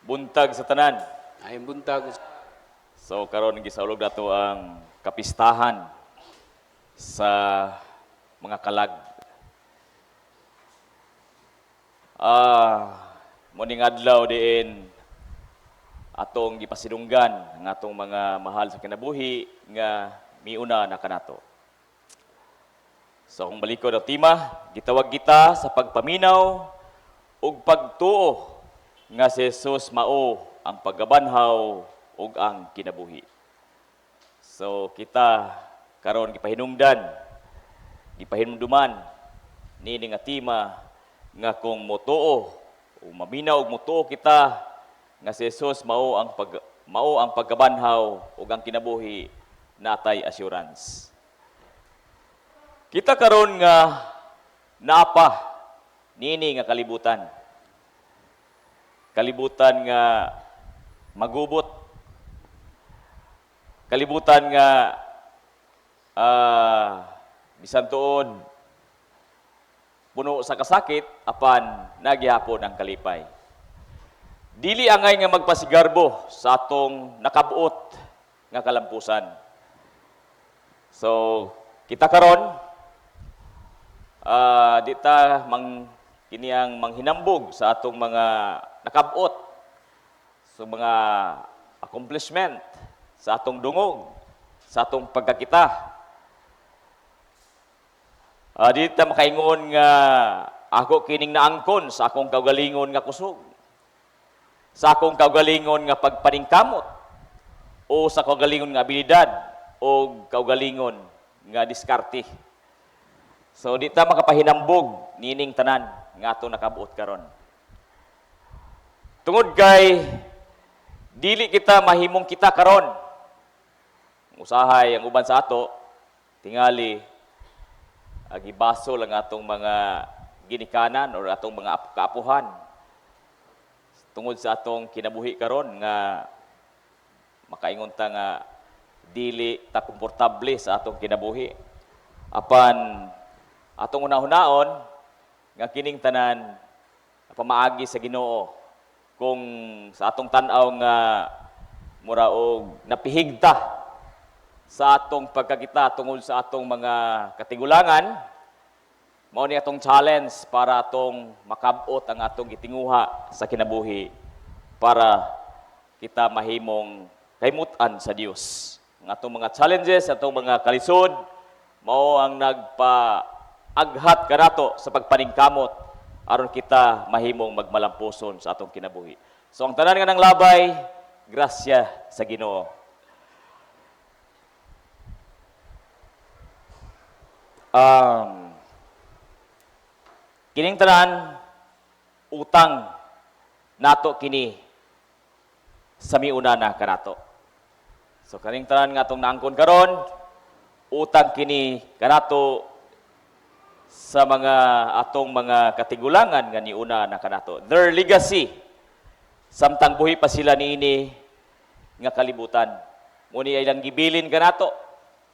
Buntag sa tanan. Maayong buntag. So karon gisaulog nato ang kapistahan sa mga kalag. Muning adlaw diin atong gipasidunggan ang atong mga mahal sa kinabuhi nga miuna na kanato. So kung balikod ang tema, gitawag kita sa pagpaminaw ug pagtuo nga si Jesus mao ang pagkabanhaw ug ang kinabuhi. So kita karon gipahinungdan, gipahinumduman niini nga tema nga kung motuo o maminaw og motuo kita nga si Jesus mao ang pagkabanhaw ug ang kinabuhi, natay assurance. Kita karon nga naapa niini nga kalibutan. Kalibutan nga magubot. Kalibutan nga bisan tuod puno sa kasakit, apan nagihapon ang kalipay. Dili angay nga magpasigarbo sa atong nakabuot nga kalampusan. So, kita karon di ta mang kini ang manghinambog sa atong mga nakabuot, sa mga accomplishment, sa atong dungog, sa atong pagkakita. Di ta makaingon nga ako kining naangkon sa akong kaugalingon nga kusog, sa akong kaugalingon nga pagpaningkamot, o sa kaugalingon nga abilidad o kaugalingon nga diskarte. So di ta makapahinambog niining tanan nga ato nakabuot karon. Tungod kay dili kita mahimong kita karon. Usahay ang uban sa ato tingali gibasol ang atong mga ginikanan or atong mga kaapuhan tungod sa atong kinabuhi karon nga makaingon ta nga dili ta komportable sa atong kinabuhi. Apan atong una-hunaon nga kining tanan pamaagi sa Ginoo. Kung sa atong tan-aw nga mura og napihigta sa atong pagkakita tungod sa atong mga katigulangan, mao ni atong challenge para atong makabot ang atong gitinguha sa kinabuhi para kita mahimong kaimutan sa Dios. Ang atong mga challenges, atong mga kalisod, mao ang nagpa-aghat kanato sa pagpaningkamot aron kita mahimong magmalampuson sa atong kinabuhi. So ang tanan nga nang labay, grasya sa Ginoo. Kining tanan utang nato kini sa miuna na kanato. So kaning tanan nga atong naangkon karon, utang kini kanato sa mga atong mga katigulangan nga niuna na kanato. Their legacy samtang buhi pa sila niini nga kalibutan. Muni ay lang gibilin kanato.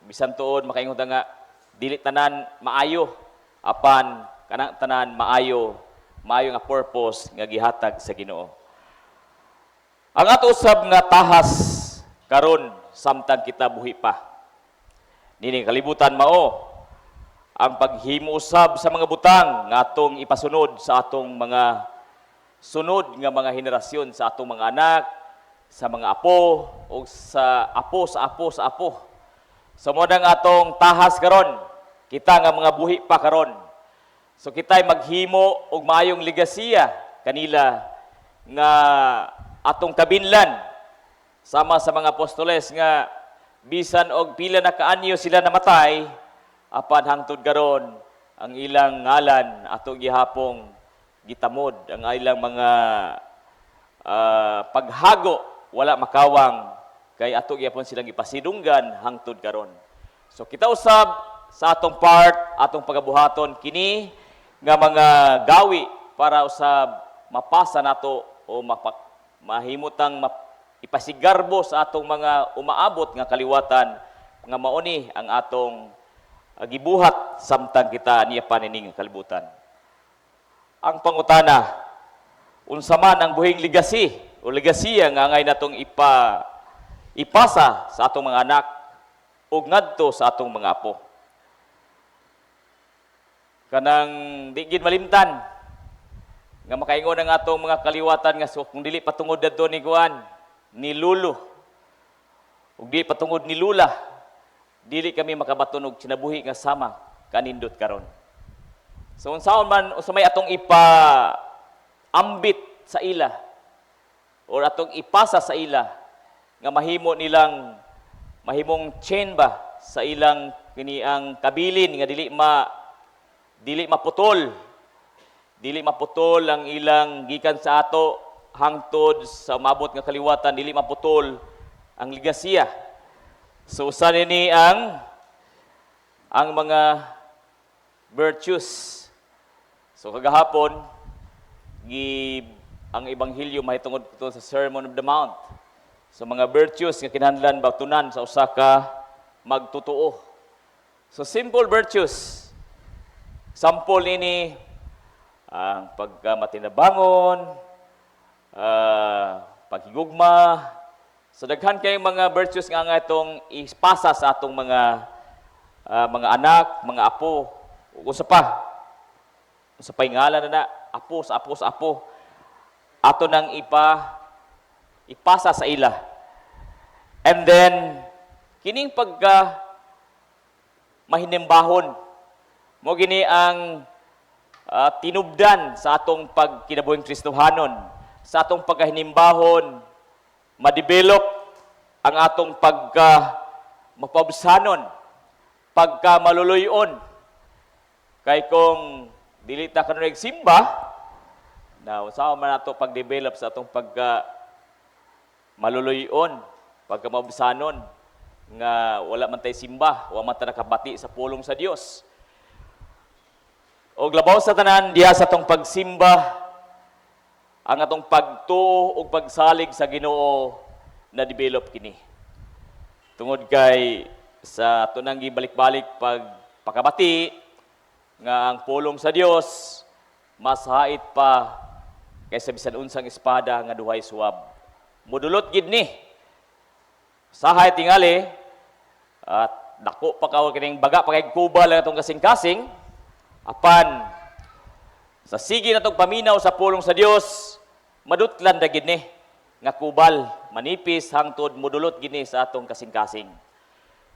Bisan tuod makaingon ta nga dili tanan maayo, apan kanang tanan maayo, maayo nga purpose nga gihatag sa Ginoo. Ang ato usab nga tahas karon samtang kita buhi pa nini kalibutan mao ang paghimo usab sa mga butang nga atong ipasunod sa atong mga sunod nga mga henerasyon, sa atong mga anak, sa mga apo, o sa apo sa apo sa apo. So mo nang atong tahas karon, kita nga mga buhi pa karon. So kita'y maghimo og maayong legasiya kanila nga atong kabinlan, sama sa mga apostoles nga bisan og pila na kaanyo sila namatay, apan hangtod karon ang ilang ngalan ato gihapong gitamod, ang ilang mga paghago wala makawang kay ato gihapon silang gipasidunggan hangtod karon. So kita usab sa atong part, atong pagabuhaton kini nga mga gawi para usab mapasa nato o mahimutang ipasigarbo sa atong mga umaabot nga kaliwatan nga mauni ang atong gibuhat samtang kita niya pa nining kalibutan. Ang pangutana, unsa man ang buhing legacy o legasiya nga angay natong ipasa sa atong mga anak ug ngadto sa atong mga apo. Kanang di gid malimtan nga makaingon ang atong mga kaliwatan nga so, kung dili patungod dadto ni kuan, ni Lulo, ug di patungod ni Lula, dili kami makabaton og kinabuhi nga sama kanindot karon. So unsaon man, unsa may atong ipa ambit sa ila or atong ipasa sa ila nga mahimo nilang mahimong chain ba sa ilang kini ang kabilin nga dili maputol ang ilang gikan sa ato hangtod sa umabot nga kaliwatan, dili maputol ang ligasiya? So usa nini ang mga virtues. So kagahapon gi ang ebanghelyo mahitungod to sa Sermon of the Mount. So mga virtues nga kinahanglan batunan sa usa ka magtutuo. So simple virtues. Sample nini ang pagka matinabangon, paghigugma. So daghan kayong mga virtues nga itong ipasa sa atong mga anak, mga apo. Ug usa pa, sa paingala na na, apo sa apo sa apo. Ato nang ipasa sa ila. And then, kining pagka mahinimbahon, mao gini ang tinubdan sa atong pagkinabuhing Kristohanon, sa atong pagkahinimbahon, ma-develop ang atong pagka mapaubsanon, pagka maluluyon. Kay kung dili ta kanunay simba, na usaha man nato pag-develop sa atong pagka maluluyon, pagka maubsanon, nga wala man tay simba, wa man ta nakabati sa pulong sa Dios. Og labaw sa tanan diha sa atong pagsimba, ang atong pagtuo ug pagsalig sa Ginoo na develop kini. Tungod kay sa ato nang gibalik-balik pag pakabati nga ang pulong sa Dios mas hait pa kaysa bisan unsang espada nga duhay suwab. Mudulot gid ni. Sahay tingali at dako pa kaw kining baga pa kay kubal ang atong kasing-kasing, apan sa sige natong paminaw sa pulong sa Dios, madutlan ra gid ni nga kubal, manipis hangtod mudulot gini sa atong kasing-kasing.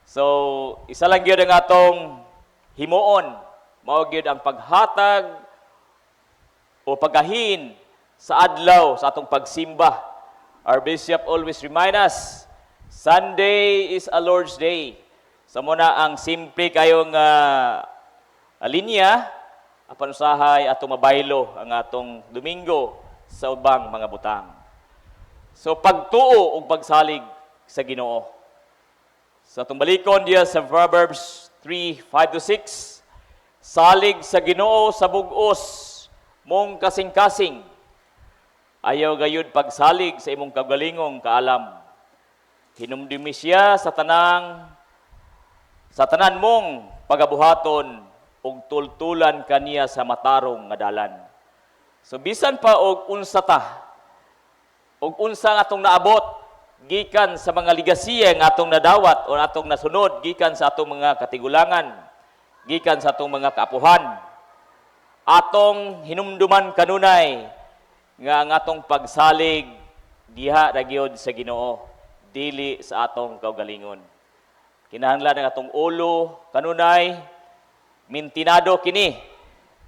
So, isa lang gyud ang atong himuon, mao gyud ang paghatag o paggahin sa adlaw sa atong pagsimba. Our bishop always remind us, Sunday is a Lord's Day. Sa muna ang simple kayong linya, apan usahay atong mabaylo ang atong Domingo sa ubang mga butang. So pagtuo ug pagsalig sa Ginoo. Sa atong balikon diya sa Proverbs 3:5 to 6, salig sa Ginoo sa bug-os mong kasing-kasing. Ayaw gayud pagsalig sa imong kagalingong kaalam. Hinumdumi siya sa tanan mong pagabuhaton ug tultulan kaniya sa matarong nga dalan. So bisan pa og unsa ta ug unsa nga atong naabot gikan sa mga ligasiya nga atong nadawat o atong nasunod gikan sa atong mga katigulangan, gikan sa atong mga kaapuhan, atong hinumduman kanunay nga ang atong pagsalig diha ra gyud sa Ginoo, dili sa atong kaugalingon. Kinahanglan ang atong ulo kanunay mintinado kini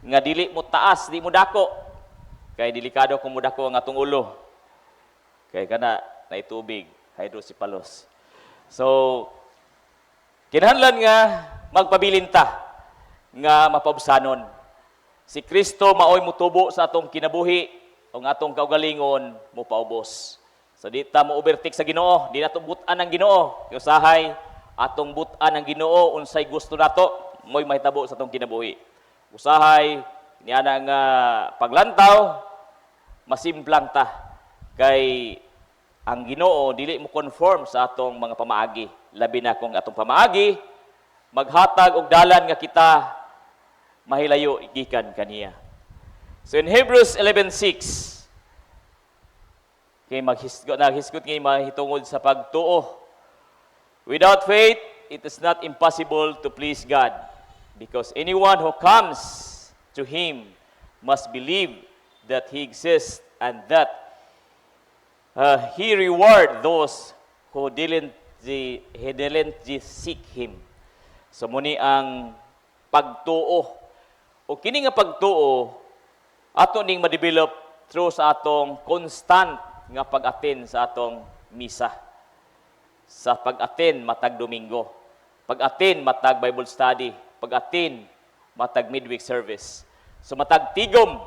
nga dili mo taas, di mo dako. Kay delikado kung mo dako ang atong ulo. Kay kana naay tubig, hydrocephalus. So kinahanglan nga magpabilin ta nga mapaubsanon. Si Kristo maoy mutubo sa atong kinabuhi o ang atong kaugalingon mopaubos. So di ta mo overtake sa Ginoo, di nato butan ang Ginoo. Kay usahay atong butan ang Ginoo unsay gusto nato, mo'y mahitabo sa atong kinabuhi. Usahay niya na nga paglantaw, masimplang ta kay ang Ginoo dili mo conform sa atong mga pamaagi. Labi na kung atong pamaagi maghatag og dalan nga kita mahilayo gikan kaniya. So in Hebrews 11:6, Kay maghisgot, naghisgot kay mahitungod sa pagtuo. Without faith, it is not impossible to please God, because anyone who comes to Him must believe that He exists and that He reward those who diligently seek Him. So mao ni ang pagtuo. O kini nga pagtuo ato ning ma-develop through sa atong constant nga pag-attend sa atong misa. Sa pag-attend matag Domingo, pag-attend matag Bible study, pag-attend matag midweek service. So matag tigom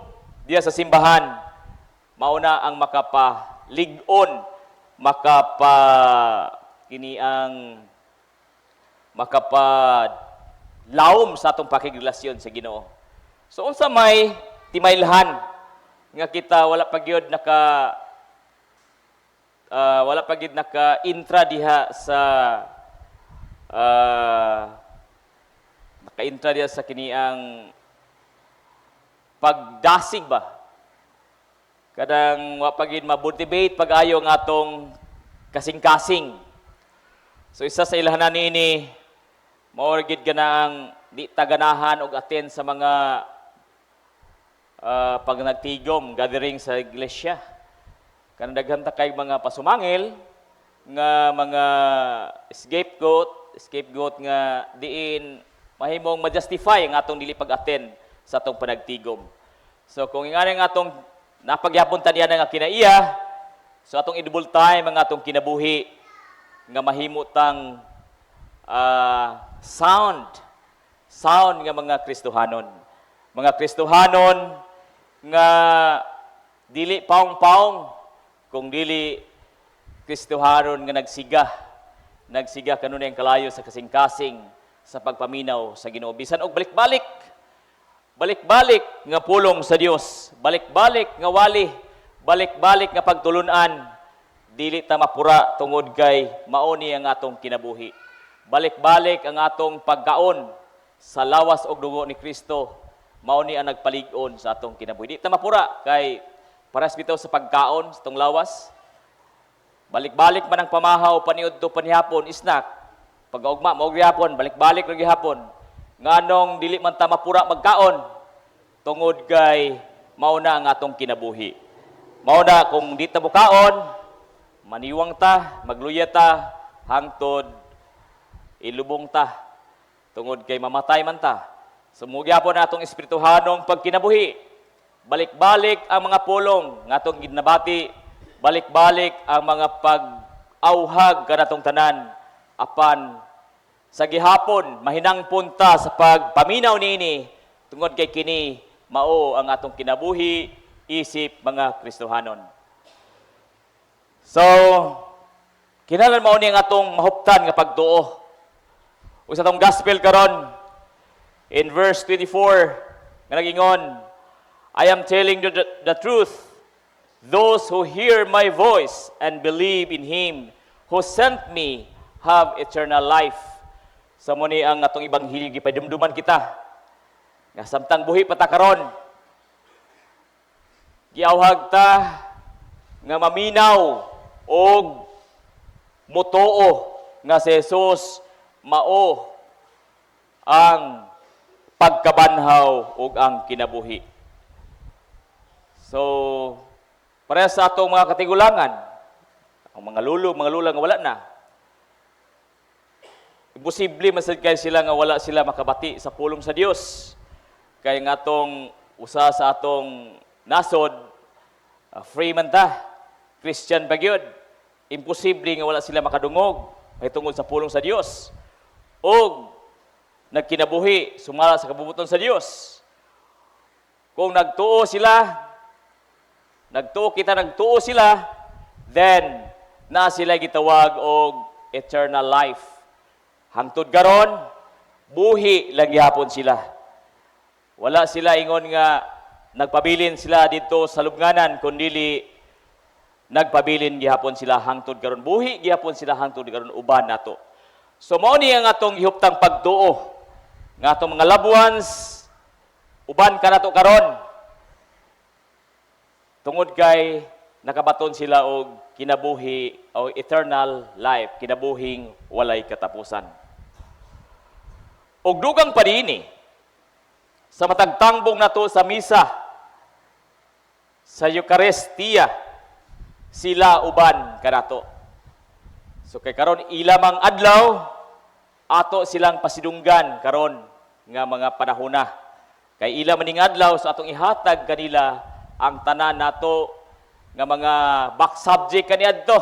diya sa simbahan, mauna ang makapalig-on, makapa kini ang makapa lawom sa atong pakigrelasyon sa Ginoo. So unsa may timailhan nga kita wala pa gyud naka-intra diha sa naka-intra diha sa kini ang pagdasig ba, kadang wa pa gyud ma-motivate pag-ayo ang atong kasing-kasing? So isa sa ilhanan niini, mao ra gyud kana ang di ta ganahan og attend sa mga pag nagtigom gathering sa iglesia. Kanang daghan ta kay mga pasumangil nga mga scapegoat, scapegoat nga diin mahimong ma-justify ang atong dili pag-attend sa atong panagtigom. So kung ingani ang atong napagyapon ta niya nga kinaiya, so atong i-double time ang atong kinabuhi nga mahimo tang sound sound nga mga Kristohanon. Mga Kristohanon nga dili paong-paong, kung dili Kristohanon nga nagsiga, nagsiga kanunay ang kalayo sa kasing-kasing sa pagpaminaw sa Ginoo. Bisan og balik-balik, balik-balik nga pulong sa Dios, balik-balik nga wali, balik-balik nga pagtulunan, dili ta mapura tungod kay mao ni ang atong kinabuhi. Balik-balik ang atong pagkaon sa lawas og dugo ni Kristo, mao ni ang nagpalig-on sa atong kinabuhi. Di ta mapura kay paras bitaw sa pagkaon sa atong lawas. Balik-balik man ang pamahaw paniudto, panihapon, isnak. Pag-ugma mao gihapon, balik-balik ra gihapon. Nganong dili man ta mapura magkaon? Tungod kay mao na ang atong kinabuhi. Mao na kung di ta mukaon, maniwang ta, magluya ta hangtod ilubong ta. Tungod kay mamatay man ta. So mao gyapon atong espirituhanong pagkinabuhi. Balik-balik ang mga pulong nga atong ginabati, balik-balik ang mga pag-auhag kanatong tanan, apan sa gihapon mahinangpon ta sa pagpaminaw niini tungod kay kini mao ang atong kinabuhi isip mga Kristohanon. So, kinahanglan mao ni ang atong mahuptan nga pagtuo. Ug sa atong gospel karon, in verse 24 nga nagingon, "I am telling you the truth. Those who hear my voice and believe in Him who sent me have eternal life." Sa mao ni ang atong ebanghelyo, gipadumduman kita nga samtang buhi pa ta karon, giawhag ta nga maminaw og mutuo nga si Jesus mao ang pagkabanhaw ug ang kinabuhi. So, pareha sa atong mga katigulangan, ang mga lulo, mga lula nga wala na. Imposible man sad kay sila nga wala sila makabati sa pulong sa Dios. Kay nga atong usa sa atong nasod, free man ta, Christian pa gyud. Imposible nga wala sila makadungog mahitungod sa pulong sa Dios. Og nagkinabuhi sumala sa kabubut-on sa Dios. Kung nagtuo sila, nagtuo kita, nagtuo sila, then na sila gitawag og eternal life. Hangtod karon, buhi lang gihapon sila. Wala sila ingon nga nagpabilin sila dito sa lubnganan, kundili nagpabilin gihapon sila hangtod karon. Buhi gihapon sila hangtod karon uban nato. So mao ni ang atong gihuptang pagtuo nga atong mga loved ones uban kanato karon tungod kay nakabaton sila og kinabuhi o eternal life, kinabuhing walay katapusan. Og dugang pa dinhi, sa matag tambong nato sa misa, sa Eucharistia, sila uban kanato. So kay karon ila mang adlaw, ato silang pasidunggan karon nga mga panahona. Kay ila maning adlaw, sa atong ihatag kanila ang tanan nato nga mga back subject kaniadto.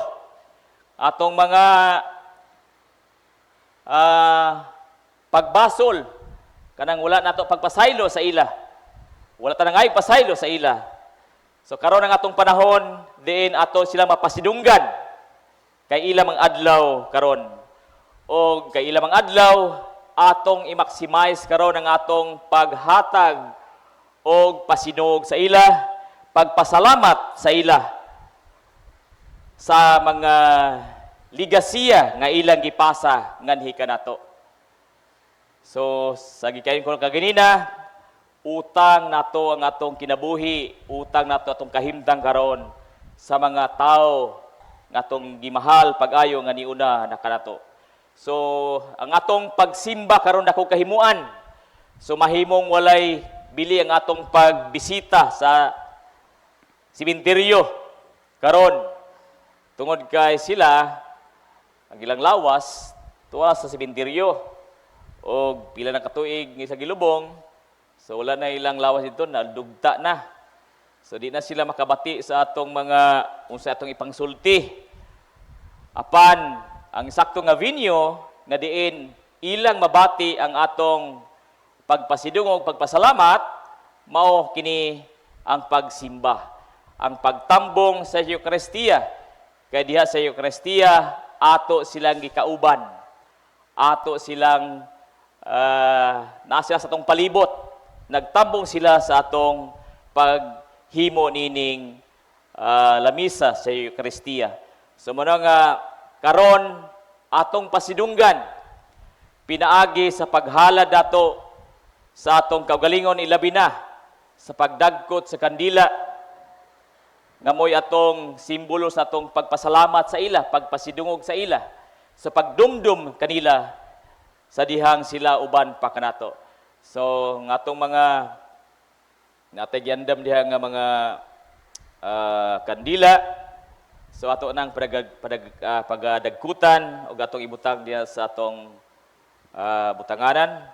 Atong mga pagbasol kanang wala nato pagpasaylo sa ila. Wala ta nangay pasaylo sa ila. So karon ang atong panahon diin ato sila mapasidunggan kay ila mang adlaw karon. O kay ila mang adlaw, atong i-maximize karon ang atong paghatag og pasinog sa ila, pagpasalamat sa ila sa mga ligasiya nga ilang gipasa nganhi kanato. So sa gikayon ko kaganina, utang nato ang atong kinabuhi, utang nato atong kahimtang karon sa mga tao nga atong gimahal pag-ayo nga niuna na kanato. So ang atong pagsimba karon dako kahimuan. So mahimong walay bili ang atong pagbisita sa simenteryo karon tungod kay sila, ang ilang lawas tuwa sa simenteryo og pila na katuig nga sa gilubong, so wala na ilang lawas dito, nadugta na. So di na sila makabati sa atong mga unsa atong ipangsulti. Apan ang sakto nga venue nga diin ilang mabati ang atong pagpasidungog, pagpasalamat, mao kini ang pagsimba, ang pagtambong sa Eucharistia. Kay diha sa Eucharistia, ato silang gikauban. Ato silang naa sila sa atong palibot. Nagtambong sila sa atong paghimo nining lamisa sa Eucharistia. So mao nga karon atong pasidunggan pinaagi sa paghalad nato sa atong kaugalingon, ilabi na sa pagdagkot sa kandila nga mo'y atong simbolo sa atong pagpasalamat sa ila, pagpasidungog sa ila, sa pagdumdum kanila sa dihang sila uban pa kanato. So nga atong mga natay giandam diha nga mga kandila, so ato nang pagadagkutan og atong ibutang diha sa atong butanganan.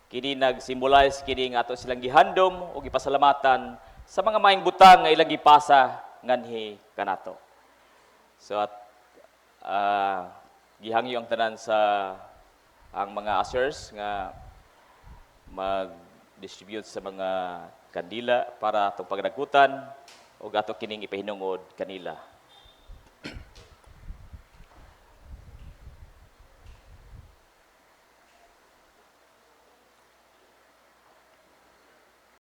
Kini nag-symbolize kini nga ato silang gihandom ug gipasalamatan sa mga maayong butang nga ilang gipasa nganhi kanato. So at gihangyo ang tanan sa ang mga ushers nga mag-distribute sa mga kandila para atong pagdagkutan ug ato kining ipahinungod kanila.